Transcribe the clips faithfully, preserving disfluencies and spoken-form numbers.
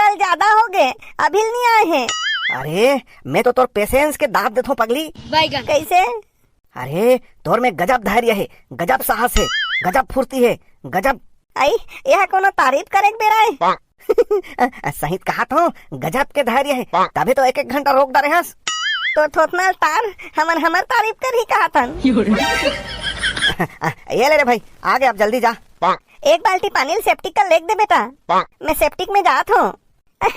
साल ज्यादा हो गए, अभी नहीं आए हैं। अरे, मैं तो तोर पेशेंस के दाब देथों पगली। बैगन। कैसे? अरे, तोर में गजब धैर्य है, गजब साहस है, गजब फुर्ती है, गजब। आई, यह कोनो तारीफ करे के बेरा है? सही कहा तो, गजब के धैर्य है, तभी तो एक एक घंटा रोक डारे हस। तो थोथना तार, हमन हमर तारीफ कर ही कहा थन। ये ले रे भाई, आ गए, अब जल्दी जा। एक बाल्टी पानी ल सेप्टिक का लेके दे बेटा, मैं सेप्टिक में जात हूँ। आ,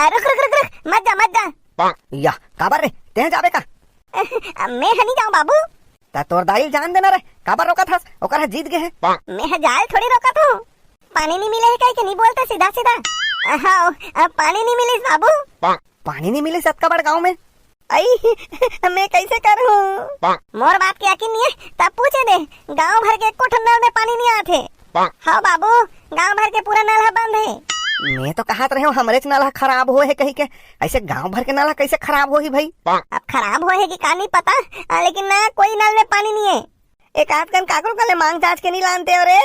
रुक, रुक, रुक, रुक, मत जा, मत जा। या, काबर रे, तें जाबे का? मैं ह नहीं जाऊं बाबू। त तोर दाई ल जान देना रे, काबर रोकत हस? ओकर ह जीत गे हे। मैं ह जाए ल थोड़ी रोकत हूँ। पानी नहीं मिले है कह के नहीं बोलते सीधा सीधा। हाँ, अब पानी नहीं मिलिस बाबू। पानी नहीं मिलिस अतका बड़ गाँव में? आई, मैं कैसे करूँ? मोर बात के यकीन नहीं है, तब पूछे दे। गांव भर के एको ठन नल में पानी नहीं आथे। हाँ बाबू, गांव भर के पूरा नल ह बंद है। मैं तो कहत रहे हूँ, हमरेच नल ह खराब होए है कही के। ऐसे गांव भर के नल ह कैसे खराब होही भाई? अब खराब होए है कि का नहीं पता, आ, लेकिन ना, कोई नल में पानी नहीं है। एक आध कन काकरो कले मांग जांच के नहीं लानते हो रे।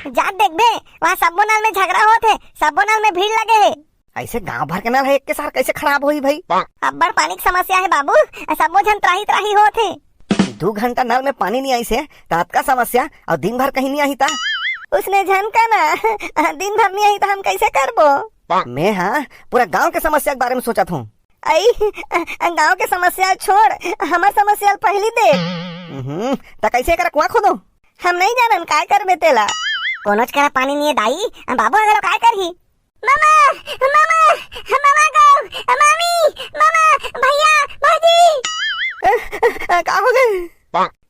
जात देखबे, वहाँ सब्बो नल में झगड़ा होत है, सब्बो नल में भीड़ लगे है। ऐसे गांव भर के नल ह एक के सार कैसे खराब होही भाई? अब्बड़ पानी की समस्या है बाबू, सब्बो झन त्राही त्राही होत है। दू घंटा नल में पानी नहीं आइस हे, त अतका समस्या, और दिन भर कहीं नहीं आही ता? उसने झन का ना, दिन भर नहीं आही त हम कैसे करबो? मैं हाँ, पूरा गांव के समस्या के बारे में सोचत हूँ। आई, गांव के समस्या छोड़, हमर समस्या ल पहली दे। हम्म, त कैसे एकर कुआं खोदो? हम नहीं जानन, काय करबे तेला। कोनोच करा पानी नहीं है दाई, बाबू अगर काय करही? मामा, मामा, मामा गो, मामी, मामा, भैया, भौजी। का हो गए?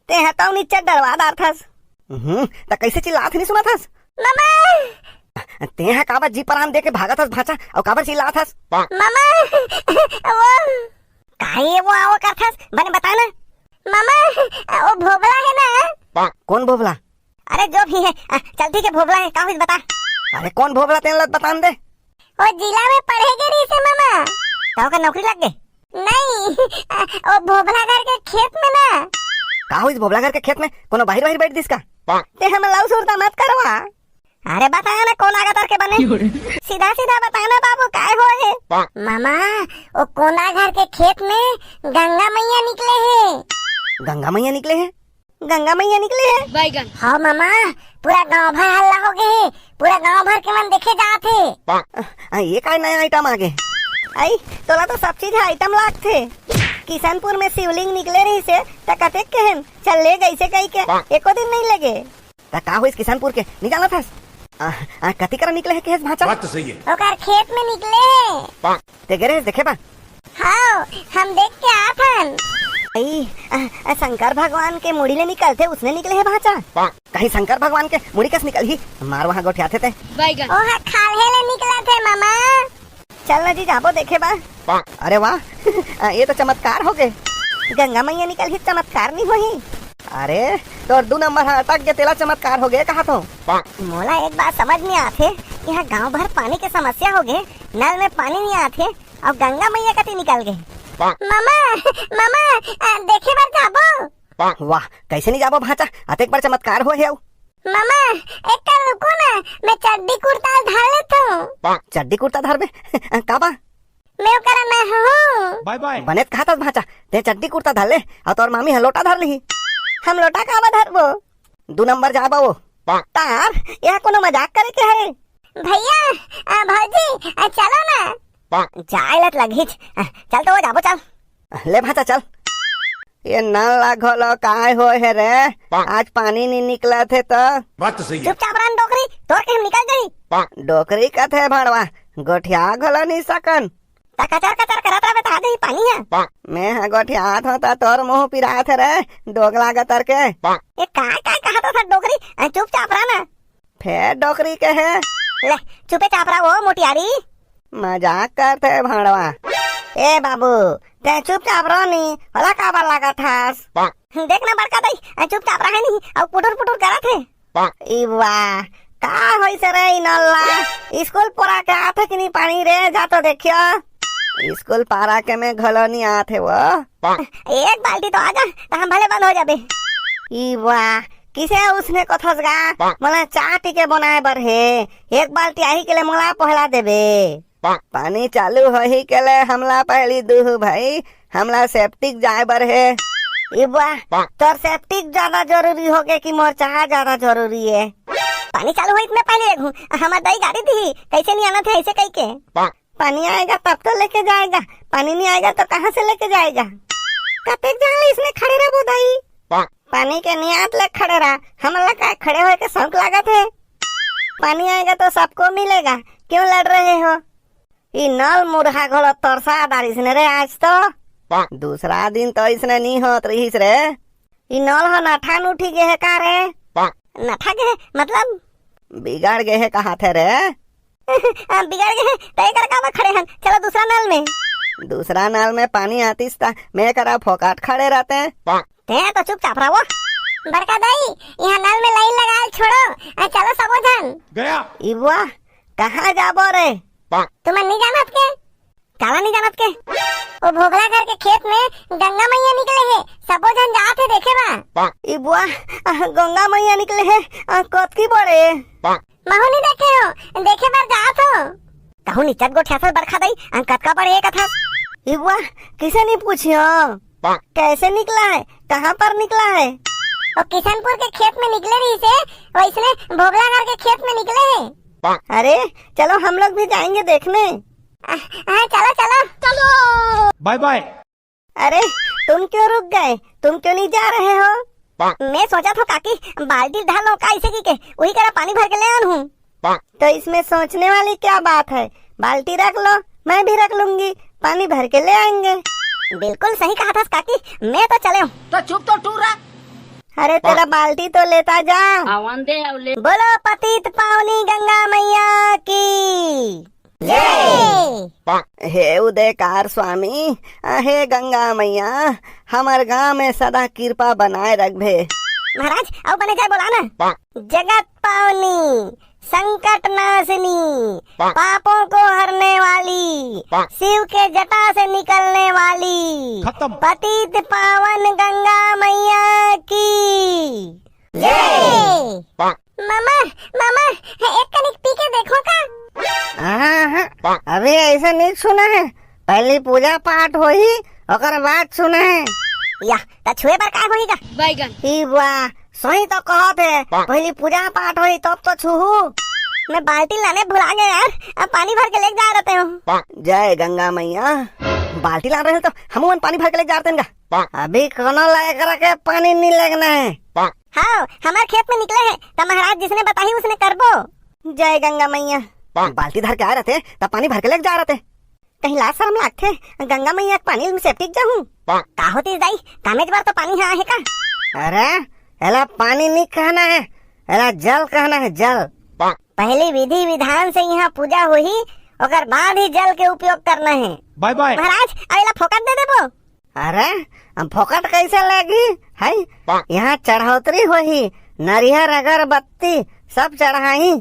तें ह तौ निच्चट डरवा डारथस। हम्म, त कैसे चिल्लात नहीं सुनत हस? मामा। तें ह काबर जी परान दे के भागत हस भांचा, अउ काबर चिल्लात हस? मामा, वो। काहे वो आओ करथस? बने बता ना। मामा, वो भोभला है ना? कौन भोभला? अरे जो भी है, आ, चल ठीक है, भोभला है, का होइस बता। अरे कौन भोभला, तेन लत बतान दे। वो जिला में पढ़े गे रहिस हे मामा। त ओकर नौकरी लग गे? नहीं, आ, वो भोभला घर के खेत में ना। का होइस भोभला घर के खेत में? कोनो बाहिर बाहिर बैठ दिस का? ते हमन ला सुरता मत करवा। अरे बता ना कौन आगा तर के बने। सीधा सीधा बता ना बाबू, काय होए हे? मामा, वो कोना घर के खेत में गंगा मैया निकले हे। गंगा मैया निकले हे? गंगा मैया निकले हे? बैगन। हाँ मामा, पूरा गांव भर हल्ला हो गए हे, पूरा गांव भर के मन देखे जात हे। आ, ये काय नया आइटम आ गे? आई, तोला तो सब चीज आइटम लागथे। किशनपुर में शिवलिंग निकले रहिस हे, त कतेक कहेन, चल ले गइसे कही के, एको दिन नहीं लगे। त का होइस किशनपुर के, नहीं जानत हस? आ, आ, कति करा निकले हे कहेस भांचा? बात तो सही है। ओकर खेत में निकले हे। ते गे रहेस देखे बा? हाँ, हम देख के आत हन। आई, आ, आ, शंकर भगवान के मुड़ी ले निकलथे, उसने निकले हे भांचा। कहीं शंकर भगवान के मुड़ी कस निकलही, मार वहाँ गोठियाथे ते। बैगन। ओहा खाल्हे ले निकलथे मामा। चल ना जी, जाबो देखे बा। अरे वाह, ये तो चमत्कार हो गे। गंगा मैया निकलही, चमत्कार नहीं होही। अरे, तोर दू नंबर ह अटक गे, तेला चमत्कार हो गे कहा तो। मोला एक बात समझ नहीं आथे, यहाँ गांव भर पानी के समस्या हो गे, नल में पानी नहीं आथे, अउ गंगा मैया कति निकल गे। मामा, मामा, आ, देखे बर जाबो? वाह, कैसे नहीं जाबो भांचा, अतेक बड़ चमत्कार हो हे अउ। मामा, एक कन रुको ना, मैं चड्डी कुर्ता धर लेथों। चड्डी कुर्ता धरबे? का बा? मैं ओकरा मैं हूँ। बाय बाय। बने त कहा था भांचा, ते चड्डी कुर्ता धर ले, अउ तोर मामी ह लोटा धर लिही। हम लोटा काबर धरबो? दू नंबर जाबा वो। तार, यह कोनो मजाक करे के हरे? भैया, आ, भौजी, आ, चलो ना। जाए लत लगीच। आ, चल तो वो जाबो, चल। ले भांचा, चल। ये नल ला घलो काय होए हे रे? आज पानी नी निकलत हे त? बात तो सही है। चुपचाप रह डोकरी, तोर के हम निकल जाही। डोकरी कथे भड़वा, गोठिया घलो नी सकन। त कचर कचर करत रहबे त आ जाही पानी ह। मैं ह गोठियात हों त तोर मुंह पिरात हे रे, दोगला गतर के। ये काय काय कहत हस डोकरी, आ, चुपचाप रह ना। फेर डोकरी के हे। ले, चुपे चाप रहा वो मोटियारी। मजाक करथे भड़वा। ए बाबू, ते चुपचाप रह नी, ओला काबर लागत हस? देख ना बड़का दाई, चुपचाप रहे नी, अउ पुटुर पुटुर करत हे। ई वाह, का होइस रे ई नल ला? स्कूल पोरा के आथे कि नी पानी रे, जा तो देखियो। स्कूल पारा के में घलो नी आथे वो। एक बाल्टी तो आ जा, त हम भले बंद हो जाबे। ई वाह, किसे उसने कथस गा? मोला चाय पी के बनाए बर हे। एक बाल्टी आही के ले मोला पहला देबे। पानी चालू होही के ले हमला पहली दूहू भाई, हमला सेप्टिक जाए बर हे। ई बुआ, तोर सेप्टिक ज्यादा जरूरी होगे कि मोर चाहा ज्यादा जरूरी हे? पानी चालू होही त मैं पहली देखहूं, हमर दाई गारी दिही, कैसे नहीं आना थे ऐसे कही के। पानी आएगा तब तो लेके जाएगा, पानी नहीं आएगा तो कहाँ से लेके जाएगा? कतेक जान ले इसने खड़े रह बुआ दाई। पानी के नियात ले खड़े रह, हमला का खड़े होए के शौक लागत हे? पानी आएगा तो सबको मिलेगा, क्यों लड़ रहे हो? ई नल मुरहा घलो तरसा डारिस ने रे आज तो। दूसरा दिन तो इसने नी होत रहिस रे। ई नल ह नठा न उठी गे हे का रे? नठा गे हे? मतलब? बिगड़ गे हे कहा थे रे। आ, बिगड़ गे हे, त एकर का बर खड़े हन? चलो दूसरा नल में। दूसरा नल में पानी आतिस त मैं करा फोकट खड़े रहते। ते तो चुपचाप रहो। बड़का दाई, यहाँ नल में लाइन लगाल छोड़ो। आ, चलो सबो झन। गया। ई बुआ, कहाँ जाबो रे? तुमन नहीं जानत के? काला नहीं जानत के? वो भोगला घर के खेत में गंगा मैया निकले हे, सबो झन जात हे देखे बा। ई बुआ, आ, गंगा मैया निकले हे, आ, कतकी बड़े? महू नहीं देखे हो, देखे बर जात हो। कहूँ निचत गोठियासल बरखा दई, अंग कतका बड़े हे कथा। ई बुआ, किसे नहीं पूछियो? कैसे निकला है, कहाँ पर निकला है? वो किशनपुर के खेत में निकले रहिसे, वैसने भोगला घर के खेत में निकले हे। अरे, चलो हम लोग भी जाएंगे देखने। आ, हाँ, चलो, चलो। चलो। बाय बाय। अरे, तुम क्यों रुक गए? तुम क्यों नहीं जा रहे हो? मैं सोचा था काकी, बाल्टी धर लो का इसे की के, वही करा पानी भर के ले आन हूँ। तो इसमें सोचने वाली क्या बात है? बाल्टी रख लो, मैं भी रख लूंगी, पानी भर के ले आएंगे। बिल्कुल सही कहा था काकी, मैं तो चले हूँ। तो चुप तो टूरा। अरे, तेरा बाल्टी तो लेता जा। आवन दे, अउ ले। बोलो पतित पावनी गंगा मैया की जय। हे उदयकार स्वामी, हे गंगा मैया, हमर गांव में सदा कृपा बनाए रखबे। महाराज, अउ बने जय बोला ना। जगत पावनी, संकट नाशिनी, पापों को हरने वाली, शिव के जटा से निकलने वाली, खत्म। पतित पावन गंगा मैया की जय। मामा, मामा, एक कनिक पी के देखो का। हाँ, हाँ, अभी ऐसे नहीं सुना है, पहली पूजा पाठ होही, ओकर बाद सुना है। या, त छुए बर का होही का? बैगन। ई वाह, सही तो कहत हे, पहली पूजा पाठ होही तब तो छुहू। मैं बाल्टी लाने भुला गया यार, अब पानी भर के लेके जा रहते हो। जय गंगा मैया, बाल्टी ला रहे तो हम पानी भर के लेके जा रहते हैं का? अभी कोनो ला एकरा के पानी नहीं लगना है। हाँ, हमार खेत में निकले है, त महाराज जिसने बताही उसने करबो। जय गंगा मैया। बाल्टी धर के आए रहते, तब पानी भर के लेके जा रहते। कहीं लाज शरम लागथे, गंगा मैया के पानी में सेप्टिक जाहूं। का होतिस दाई, कामेच बर तो पानी हा आहे का? अरे, एला पानी नहीं कहना है, एला जल कहना है, जल। पहली विधि विधान से यहाँ पूजा होही, ओकर बाद ही जल के उपयोग करना है। बाय बाय। महाराज, अब एला फोकट दे देबो? अरे, हम फोकट कैसे लेगी? है, यहाँ चढ़ौतरी होही, नरियर अगरबत्ती सब चढ़ाही,